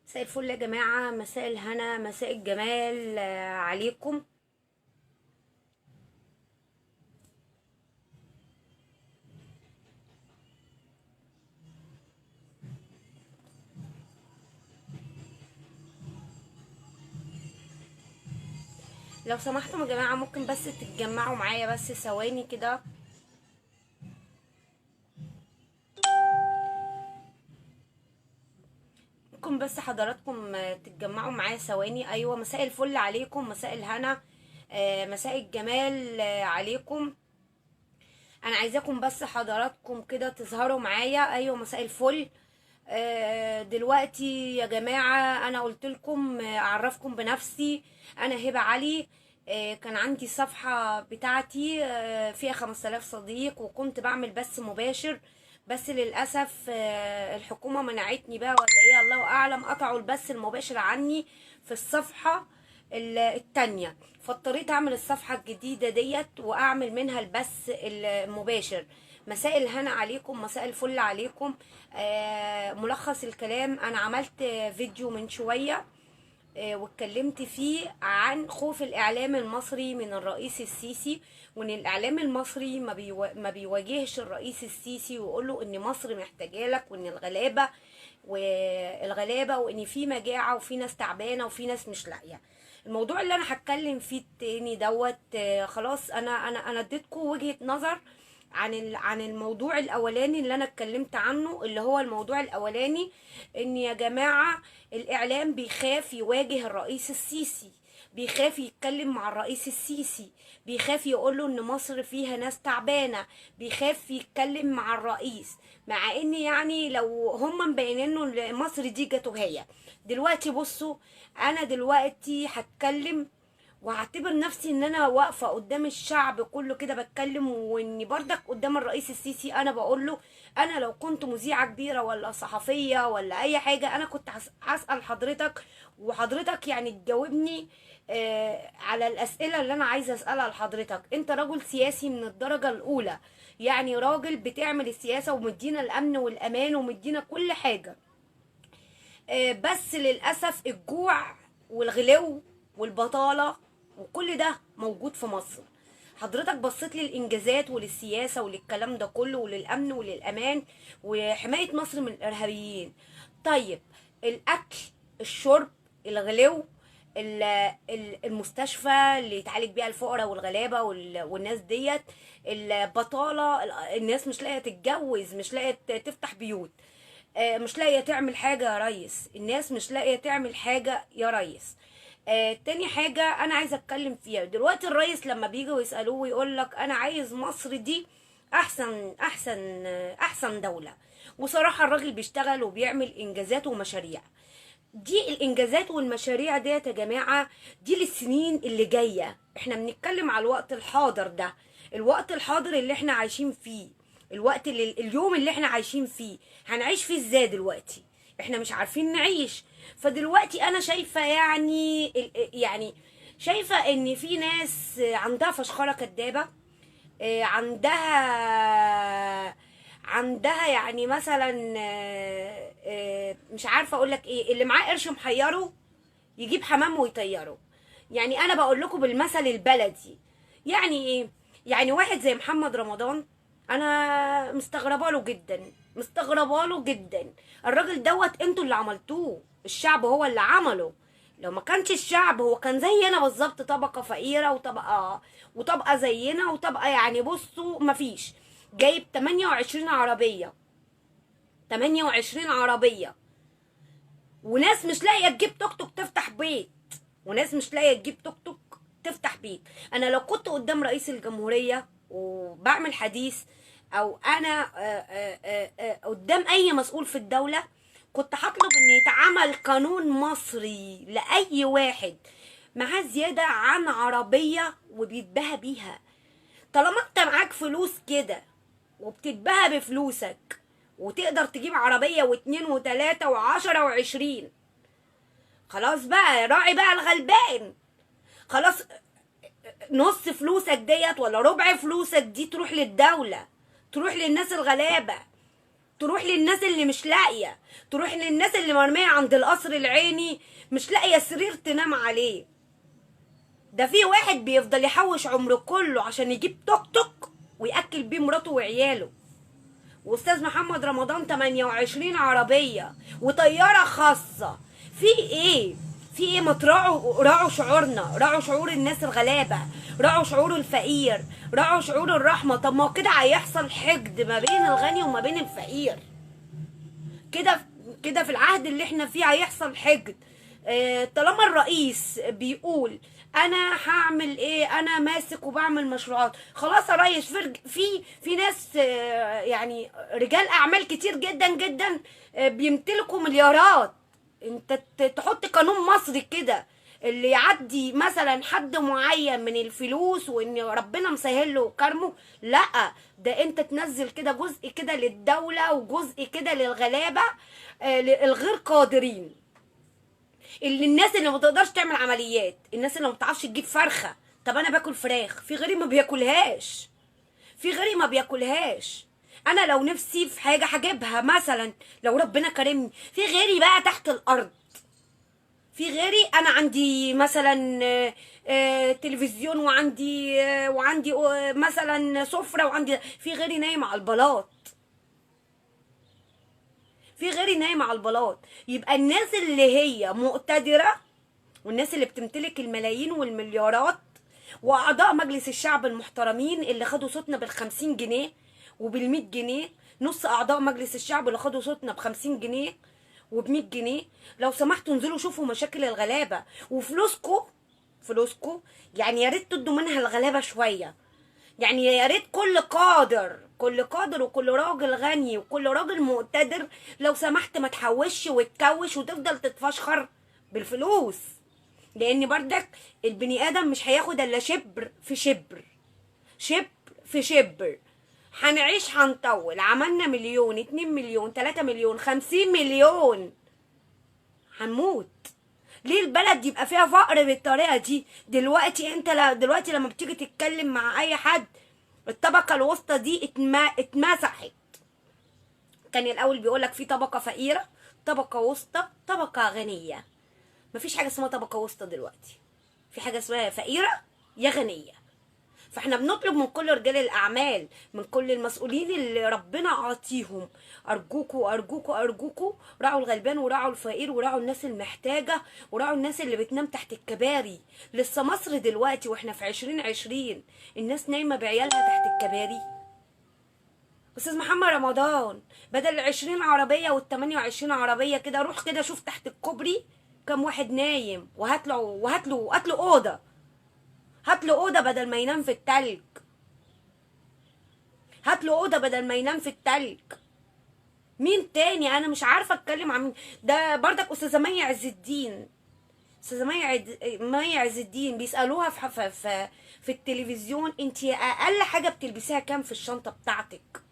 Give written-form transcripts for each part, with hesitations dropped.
مساء الفل يا جماعة، مساء الهنا، مساء الجمال عليكم. لو سمحتم يا جماعة ممكن بس تتجمعوا معايا بس ثواني كده. ممكن بس حضراتكم تتجمعوا معايا ثواني. ايوه، مساء الفل عليكم، مساء الهنا، مساء الجمال عليكم. انا عايزاكم بس حضراتكم كده تظهروا معايا. ايوه، مساء الفل. دلوقتي يا جماعة انا قلت لكم اعرفكم بنفسي. انا هبة علي. كان عندي صفحة بتاعتي فيها 5000 صديق، وكنت بعمل بث مباشر، بس للأسف الحكومة منعتني بقى ولا ايه الله اعلم، قطعوا البث المباشر عني في الصفحة التانية، فاضطريت اعمل الصفحة الجديدة ديت واعمل منها البث المباشر. مساء الهنا عليكم، مساء الفل عليكم. ملخص الكلام، انا عملت فيديو من شوية واتكلمت فيه عن خوف الاعلام المصري من الرئيس السيسي، وان الاعلام المصري ما بيواجهش الرئيس السيسي ويقول له ان مصر محتاجه لك، وان الغلابة والغلابه، وان في مجاعة وفي ناس تعبانة وفي ناس مش لاقيه. الموضوع اللي انا هتكلم فيه التاني دوت، خلاص انا اديتكم وجهه نظر عن الموضوع الاولاني اللي انا اتكلمت عنه، اللي هو الموضوع الاولاني ان يا جماعة الاعلام بيخاف يواجه الرئيس السيسي، بيخاف يتكلم مع الرئيس السيسي، بيخاف يقوله ان مصر فيها ناس تعبانة، بيخاف يتكلم مع الرئيس، مع ان يعني لو هم مبينين انه مصر دي جاتوهيه. دلوقتي بصوا، انا دلوقتي هتكلم وهعتبر نفسي ان انا واقفة قدام الشعب كله كده بتكلم، واني بردك قدام الرئيس السيسي انا بقول له انا لو كنت مذيعه كبيرة ولا صحفية ولا اي حاجة انا كنت هسال حضرتك، وحضرتك يعني تجاوبني على الاسئلة اللي انا عايزه اسالها لحضرتك. انت رجل سياسي من الدرجة الاولى، يعني راجل بتعمل السياسة ومدينا الامن والامان ومدينا كل حاجة، بس للاسف الجوع والغلو والبطالة وكل ده موجود في مصر. حضرتك بصيت للإنجازات وللسياسة وللكلام ده كله وللأمن وللأمان وحماية مصر من الإرهابيين. طيب الأكل، الشرب، الغلو، المستشفى اللي يتعالج بيها الفقراء والغلابة والناس ديت، البطالة، الناس مش لاقية تتجوز، مش لاقية تفتح بيوت، مش لاقية تعمل حاجة يا ريس، الناس مش لاقية تعمل حاجة يا ريس. تاني حاجة أنا عايزة أتكلم فيها دلوقتي، الرئيس لما بيجوا يسألوه ويقول لك أنا عايز مصر دي أحسن أحسن أحسن دولة، وصراحة الراجل بيشتغل وبيعمل إنجازات ومشاريع. دي الإنجازات والمشاريع ديت يا جماعة دي للسنين اللي جاية، إحنا بنتكلم على الوقت الحاضر ده، الوقت الحاضر اللي إحنا عايشين فيه، الوقت اللي اليوم اللي إحنا عايشين فيه، هنعيش فيه إزاي دلوقتي؟ احنا مش عارفين نعيش. فدلوقتي انا شايفة يعني شايفة ان في ناس عندها فشخرة كدابة، عندها يعني مثلا مش عارفة اقولك ايه، اللي معاه قرش محيره يجيب حمام ويطيره. يعني انا بقول لكم بالمثل البلدي، يعني ايه؟ يعني واحد زي محمد رمضان انا مستغربه له جدا، مستغربه له جدا. الراجل دوت انتوا اللي عملتوه، الشعب هو اللي عمله. لو ما كانش الشعب، هو كان زينا بالظبط، طبقه فقيرة وطبقه زينا وطبقه، يعني بصوا مفيش. جايب 28 عربية، 28 عربية، وناس مش لاقيه تجيب توك توك تفتح بيت، وناس مش لاقيه تجيب توك توك تفتح بيت. انا لو كنت قدام رئيس الجمهورية وبعمل حديث، او انا قدام اي مسؤول في الدولة، كنت هطلب ان يتعمل قانون مصري لاي واحد معاه زيادة عن عربية وبيتباهى بيها. طالما انت معاك فلوس كده وبتتباهى بفلوسك وتقدر تجيب عربية و2 و3 و10 و20، خلاص بقى راعي بقى الغلبان، خلاص نص فلوسك ديت ولا ربع فلوسك دي تروح للدولة، تروح للناس الغلابة. تروح للناس اللي مش لاقيه، تروح للناس اللي مرمية عند القصر العيني مش لاقيه سرير تنام عليه. ده في واحد بيفضل يحوش عمره كله عشان يجيب توك توك ويأكل بيه مراته وعياله. واستاذ محمد رمضان 28 عربية وطياره خاصة. في ايه؟ في ايه؟ ما تراعوا، راعوا شعورنا، راعوا شعور الناس الغلابة، راعوا شعور الفقير، راعوا شعور الرحمة. طب ما هو كده هيحصل حقد ما بين الغني وما بين الفقير. كده كده في العهد اللي احنا فيه هيحصل حقد. طالما الرئيس بيقول انا هعمل ايه، انا ماسك وبعمل مشروعات، خلاص يا ريس. في ناس يعني رجال اعمال كتير جدا جدا بيمتلكوا مليارات. انت تحط قانون مصري كده اللي يعدي مثلا حد معين من الفلوس وان ربنا مسهل له كرمه، لا ده انت تنزل كده جزء كده للدولة وجزء كده للغلابة، الغير قادرين، اللي الناس اللي ما تقدرش تعمل عمليات، الناس اللي ما بتعرفش تجيب فرخة. طب انا باكل فراخ، في غيري ما بياكلهاش، في غيري ما بياكلهاش. انا لو نفسي في حاجة هجيبها مثلا لو ربنا كرمني، في غيري بقى تحت الارض، في غيري انا عندي مثلا تلفزيون وعندي مثلا سفره، وعندي في غيري نايم على البلاط، في غيري نايم على البلاط. يبقى الناس اللي هي مقتدره والناس اللي بتمتلك الملايين والمليارات واعضاء مجلس الشعب المحترمين اللي خدوا صوتنا بال50 جنيه وبال100 جنيه، نص اعضاء مجلس الشعب اللي خدوا صوتنا ب50 جنيه وب100 جنيه، لو سمحتوا انزلوا شوفوا مشاكل الغلابة. وفلوسكو، فلوسكو يعني يا ريت تدوا منها الغلابة شوية. يعني يا ريت كل قادر، كل قادر وكل راجل غني وكل راجل مقتدر، لو سمحت ما تحوش وتكوش وتفضل تتفشخر بالفلوس، لان بردك البني ادم مش هياخد الا شبر في شبر، شبر في شبر. هنعيش هنطول، عملنا مليون، 2 مليون، 3 مليون، 50 مليون، هنموت. ليه البلد يبقى فيها فقر بالطريقة دي؟ دلوقتي انت دلوقتي لما بتيجي تتكلم مع اي حد، الطبقة الوسطى دي اتمسحت. كان الاول بيقولك في طبقه فقيرة، طبقه وسطى، طبقه غنية. مفيش حاجة اسمها طبقه وسطى دلوقتي، في حاجة اسمها فقيرة يا غنية. فاحنا بنطلب من كل رجال الاعمال، من كل المسؤولين اللي ربنا عاطيهم، ارجوكوا ارجوكوا ارجوكوا راعوا الغلبان وراعوا الفقير وراعوا الناس المحتاجه وراعوا الناس اللي بتنام تحت الكباري. لسه مصر دلوقتي واحنا في 2020 الناس نايمة بعيالها تحت الكباري. استاذ محمد رمضان بدل 20 عربية وال 28 عربية كده، روح كده شوف تحت الكوبري كم واحد نايم، وهات له وهات له هات له اوضة، هات له اوضة بدل ما ينام في التلج، هات له اوضة بدل ما ينام في التلج. مين تاني؟ انا مش عارفه اتكلم عن مين. ده بردك استاذه مي عز الدين، استاذه مي عز الدين بيسالوها في في في التلفزيون، انت اقل حاجة بتلبسيها كام في الشنطة بتاعتك؟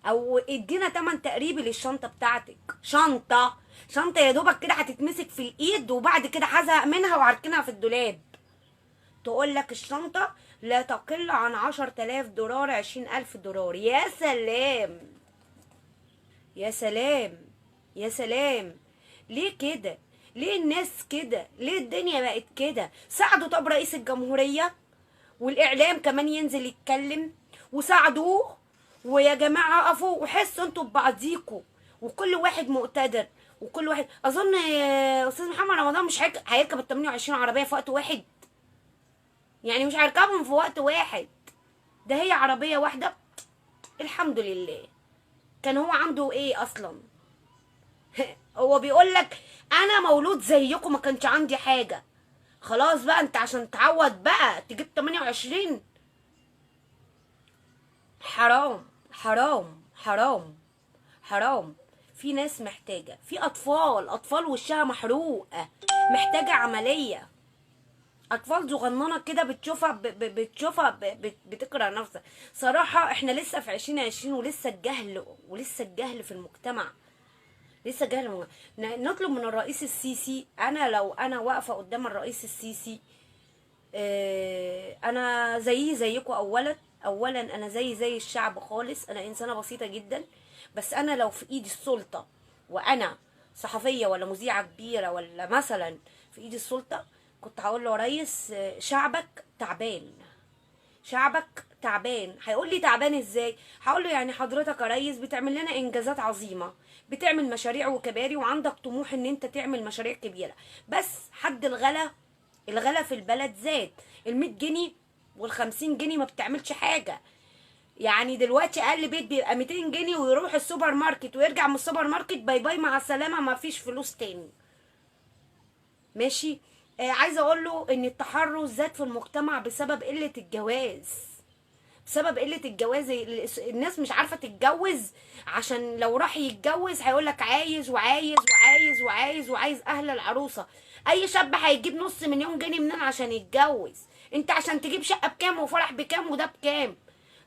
او ادينا تمن تقريبي للشنطه بتاعتك. شنطه، شنطه يا دوبك كده هتتمسك في الايد وبعد كده هزهق منها وهركنها في الدولاب. تقول لك الشنطة لا تقل عن 10,000 دولار، 20,000 دولار. يا سلام يا سلام يا سلام. ليه كده؟ ليه الناس كده؟ ليه الدنيا بقت كده؟ ساعدوا طب رئيس الجمهورية، والإعلام كمان ينزل يتكلم وساعدوه، ويا جماعة اقفوا وحسوا انتوا ببعضيكوا، وكل واحد مقتدر وكل واحد. أظن أستاذ محمد رمضان مش هيركب ال 28 عربية في وقت واحد، يعني مش هيركبهم في وقت واحد، ده هي عربية واحدة الحمد لله. كان هو عنده ايه اصلا؟ هو بيقول لك انا مولود زيكم ما كانش عندي حاجة. خلاص بقى انت عشان تعوض بقى تجيب 28؟ حرام حرام حرام حرام. في ناس محتاجة، في اطفال، اطفال وشها محروقة محتاجة عملية، اطفال صغننه كده بتشوفها بتشوفها بتكره نفسها. صراحة احنا لسه في 2020 ولسه الجهل، ولسه الجهل في المجتمع، لسه جهل. نطلب من الرئيس السيسي، انا لو انا واقفة قدام الرئيس السيسي، انا زيي زيكم. اولا انا زي الشعب خالص، انا انسانه بسيطة جدا، بس انا لو في ايدي السلطة وانا صحفية ولا مذيعه كبيرة ولا مثلا في ايدي السلطة، كنت هقول له يا ريس شعبك تعبان، شعبك تعبان. هيقول لي تعبان ازاي؟ هقول له يعني حضرتك يا ريس بتعمل لنا انجازات عظيمة، بتعمل مشاريع وكباري، وعندك طموح ان انت تعمل مشاريع كبيرة، بس حد الغلا، الغلا في البلد زاد. ال100 جنيه وال50 جنيه ما بتعملش حاجة. يعني دلوقتي اقل بيت بيبقى 200 جنيه، ويروح السوبر ماركت ويرجع من السوبر ماركت bye bye مع السلامة، ما فيش فلوس تاني. ماشي. عايزه اقول له ان التحرش زاد في المجتمع بسبب قلة الجواز، بسبب قلة الجواز. الناس مش عارفه تتجوز، عشان لو راح يتجوز هيقول لك عايز وعايز وعايز وعايز وعايز اهل العروسة. اي شاب هيجيب 500,000 جنيه منين عشان يتجوز؟ انت عشان تجيب شقه بكام وفرح بكام وده بكام؟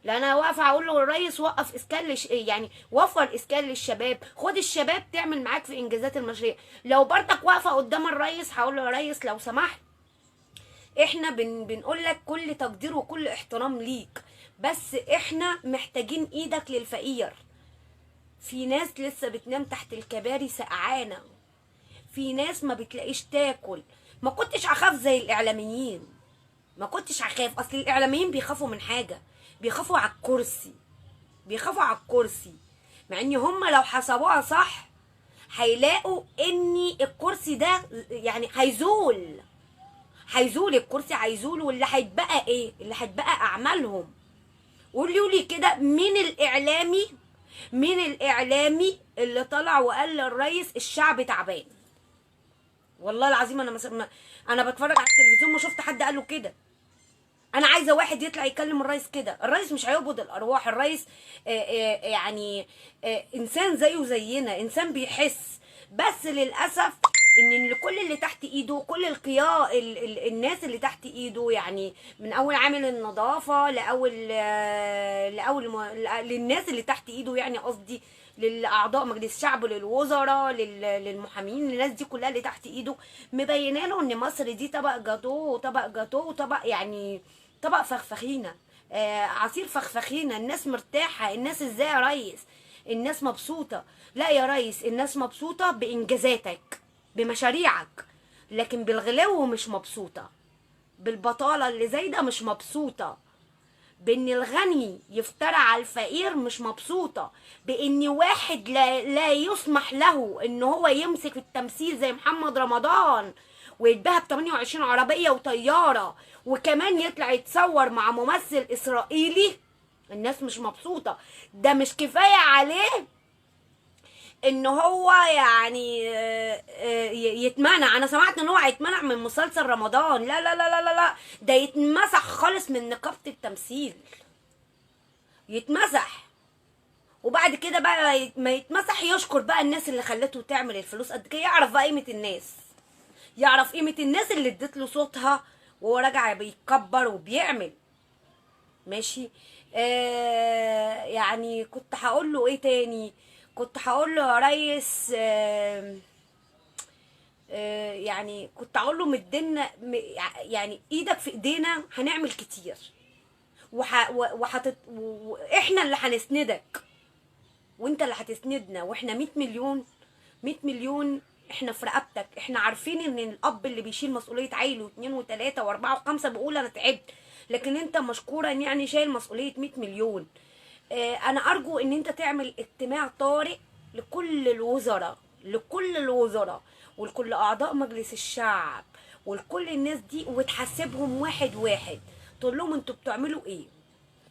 لا انا واقفة اقول له الريس وقف اسكان يعني وفر اسكان للشباب، خد الشباب تعمل معاك في انجازات المشاريع. لو برضك واقفة قدام الريس هقول له يا ريس لو سمحت، احنا بنقول لك كل تقدير وكل احترام ليك، بس احنا محتاجين ايدك للفقير. في ناس لسه بتنام تحت الكباري سقعانه، في ناس ما بتلاقيش تاكل. ما كنتش هخاف زي الاعلاميين، ما كنتش هخاف. اصل الاعلاميين بيخافوا من حاجة، بيخافوا على الكرسي، بيخافوا على الكرسي، مع ان هم لو حسبوها صح هيلاقوا ان الكرسي ده يعني هيزول، هيزول الكرسي، هيزول، واللي هيتبقى ايه؟ اللي هيتبقى اعمالهم. قولوا لي كده مين الاعلامي، مين الاعلامي اللي طلع وقال للريس الشعب تعبان؟ والله العظيم انا انا بتفرج على التلفزيون ما شفت حد قال له كده. انا عايزه واحد يطلع يكلم الريس كده. الريس مش هيقبض الارواح، الريس يعني انسان زيه زينا، انسان بيحس. بس للاسف ان كل اللي تحت ايده، كل القياء الناس اللي تحت ايده، يعني من اول عامل النظافة لاول للناس اللي تحت ايده، يعني قصدي للاعضاء مجلس الشعب، للوزراء، للمحامين، الناس دي كلها اللي تحت ايده مبينة له ان مصر دي طبق جاتوه وطبق جاتوه وطبق، يعني طبق فخفخينه، عصير فخفخينه. الناس مرتاحة، الناس ازاي يا ريس؟ الناس مبسوطة. لا يا ريس، الناس مبسوطة بانجازاتك بمشاريعك، لكن بالغلو مش مبسوطة، بالبطاله اللي زايدة مش مبسوطة، بان الغني يفترى على الفقير مش مبسوطة، بان واحد لا يسمح له ان هو يمسك التمثيل زي محمد رمضان ويتباهى ب 28 عربية وطياره، وكمان يطلع يتصور مع ممثل اسرائيلي، الناس مش مبسوطة. ده مش كفاية عليه ان هو يعني يتمنع. انا سمعت ان هو هيتمنع من مسلسل رمضان. لا لا لا لا لا، ده يتمسح خالص من نقابة التمثيل، يتمسح. وبعد كده بقى ما يتمسح يشكر بقى الناس اللي خلته تعمل الفلوس قد كده، يعرف بقى قيمة الناس، يعرف قيمة الناس اللي اديت له صوتها وهو راجع بيتكبر وبيعمل. ماشي. يعني كنت هقول له ايه تاني؟ كنت هقول له يا ريس يعني كنت هقول له مدينا يعني ايدك في ايدينا، هنعمل كتير، واحنا اللي هنسندك وانت اللي هتسندنا، واحنا 100 مليون، 100 مليون احنا في رقبتك. احنا عارفين ان الاب اللي بيشيل مسؤولية عيله 2 و3 و4 و5 بيقول انا تعبت، لكن انت مشكورا يعني شايل مسؤولية 100 مليون. انا ارجو ان انت تعمل اجتماع طارئ لكل الوزراء، لكل الوزراء ولكل اعضاء مجلس الشعب ولكل الناس دي، وتحاسبهم واحد واحد، تقول لهم انتوا بتعملوا ايه؟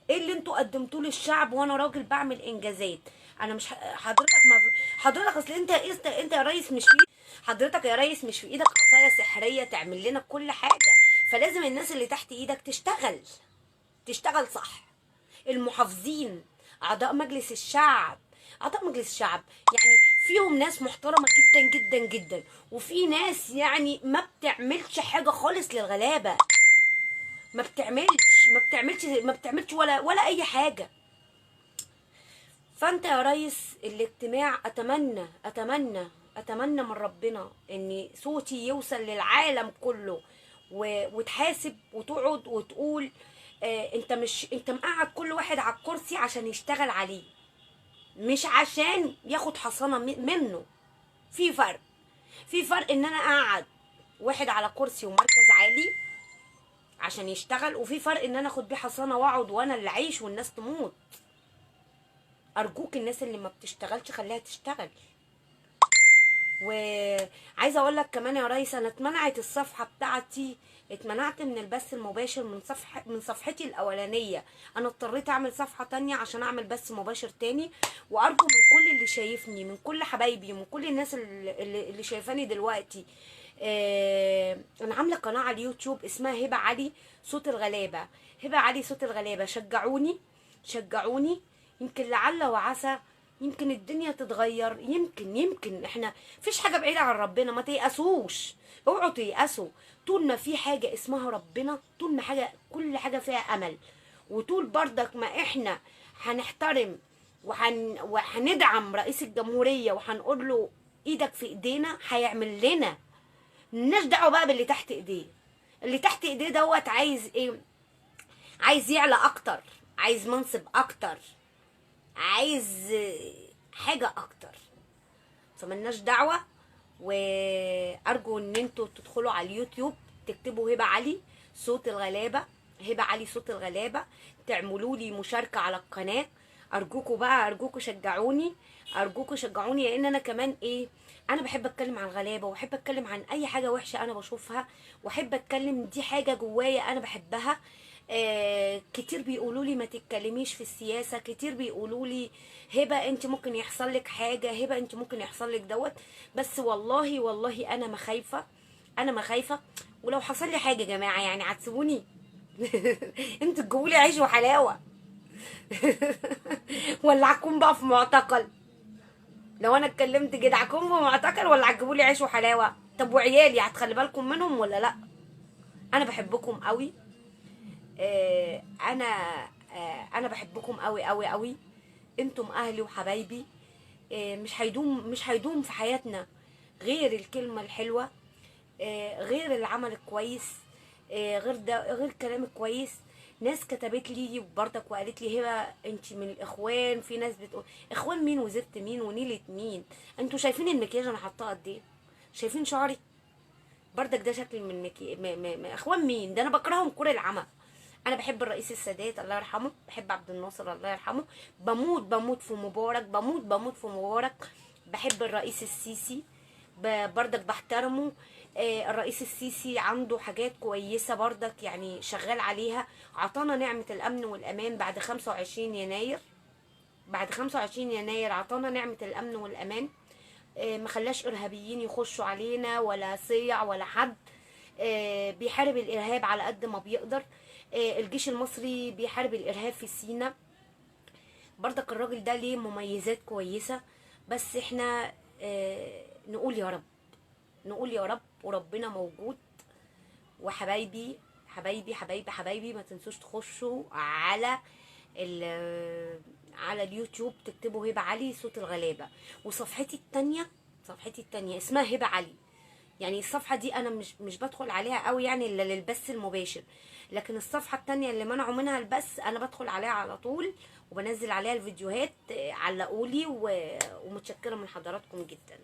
ايه اللي انتوا قدمتوه للشعب؟ وانا راجل بعمل انجازات. انا مش حضرتك، ما حضرتك اصل انت يا ريس مش في حضرتك يا ريس مش في ايدك عصاية سحريه تعمل لنا كل حاجة، فلازم الناس اللي تحت ايدك تشتغل، تشتغل صح. المحافظين، اعضاء مجلس الشعب، اعضاء مجلس الشعب يعني فيهم ناس محترمه جدا جدا جدا، وفي ناس يعني ما بتعملش حاجة خالص للغلابه، ما بتعملش ما بتعملش ما بتعملش ولا اي حاجة. فانت يا ريس الاجتماع، اتمنى اتمنى اتمنى من ربنا ان صوتي يوصل للعالم كله، وتحاسب وتقعد وتقول انت مش انت مقعد كل واحد على الكرسي عشان يشتغل عليه، مش عشان ياخد حصانه منه. في فرق، في فرق ان انا اقعد واحد على كرسي ومركز عالي عشان يشتغل، وفي فرق ان انا اخد بيه حصانه واقعد وانا اللي اعيش والناس تموت. ارجوك الناس اللي ما بتشتغلش خليها تشتغل. وعايزه اقول لك كمان يا ريس، انا اتمنعت الصفحة بتاعتي، اتمنعت من البث المباشر من صفحتي الاولانية. انا اضطريت اعمل صفحة تانية عشان اعمل بث مباشر تاني. وارجو من كل اللي شايفني، من كل حبايبي، ومن كل الناس اللي شايفاني دلوقتي، انا عامله قناة على اليوتيوب اسمها هبه علي صوت الغلابة، هبه علي صوت الغلابة. شجعوني، شجعوني، يمكن لعل وعسى يمكن الدنيا تتغير، يمكن احنا فيش حاجة بعيدة عن ربنا. ما تيأسوش، اوعوا تيأسوا. طول ما في حاجة اسمها ربنا، طول ما حاجة، كل حاجة فيها امل. وطول بردك ما احنا هنحترم وهندعم رئيس الجمهورية وهنقول له ايدك في ايدينا، هيعمل لنا. مالناش دعوه بقى باللي تحت ايديه. اللي تحت ايديه دوت عايز ايه؟ عايز يعلى اكتر، عايز منصب اكتر، عايز حاجة اكتر. فملناش دعوه. وارجو ان انتوا تدخلوا على اليوتيوب تكتبوا هبه علي صوت الغلابة، هبه علي صوت الغلابة، تعملوا لي مشاركة على القناة. ارجوكوا بقى، ارجوكوا شجعوني، ارجوكوا شجعوني، لان انا كمان ايه، انا بحب اتكلم عن الغلابة، واحب اتكلم عن اي حاجة وحشة انا بشوفها، واحب اتكلم، دي حاجة جوايا انا بحبها. كتير بيقولوا لي ما تتكلميش في السياسة، كتير بيقولوا لي هبه انت ممكن يحصل لك حاجة، هبه انت ممكن يحصل لك دوت. بس والله والله انا ما خايفة، انا ما خايفة. ولو حصل لي حاجة يا جماعة يعني هتسيبوني؟ انتوا تجيبوا لي عيش وحلاوة ولا هكون بقى في معتقل؟ لو انا اتكلمت كده هكون في معتقل ولا هتجيبوا لي عيش وحلاوة؟ طب وعيالي هتخلي بالكم منهم ولا لا؟ انا بحبكم قوي، انا بحبكم قوي قوي قوي. انتم اهلي وحبايبي. مش هيدوم في حياتنا غير الكلمة الحلوة، غير العمل الكويس، غير ده، غير الكلام الكويس. ناس كتبت لي بردك وقالت لي هبه انت من الاخوان، في ناس بتقول اخوان مين وزفت مين ونيله مين. انتوا شايفين المكياج انا حاطاه قد ايه؟ شايفين شعري بردك ده شكل من اخوان مين ده؟ انا بكرههم كره العمى. انا بحب الرئيس السادات الله يرحمه، بحب عبد الناصر الله يرحمه، بموت بموت في مبارك، بموت بموت في مبارك. بحب الرئيس السيسي بردك بحترمه. الرئيس السيسي عنده حاجات كويسة بردك يعني شغال عليها. عطانا نعمة الأمن والأمان بعد 25 يناير، بعد 25 يناير عطانا نعمة الأمن والأمان. ما خلاش إرهابيين يخشوا علينا ولا صيع ولا حد. بيحارب الإرهاب على قد ما بيقدر. الجيش المصري بيحارب الإرهاب في سيناء بردك. الراجل ده ليه مميزات كويسة، بس احنا نقول يا رب، نقول يا رب، وربنا موجود. وحبايبي حبايبي حبايبي حبايبي، ما تنسوش تخشوا على على اليوتيوب تكتبوا هبه علي صوت الغلابة. وصفحتي التانية، صفحتي التانية اسمها هبه علي. يعني الصفحة دي انا مش بدخل عليها قوي يعني الا للبث المباشر، لكن الصفحة التانية اللي منعوا منها البث انا بدخل عليها على طول وبنزل عليها الفيديوهات. علقولي ومتشكره من حضراتكم جدا.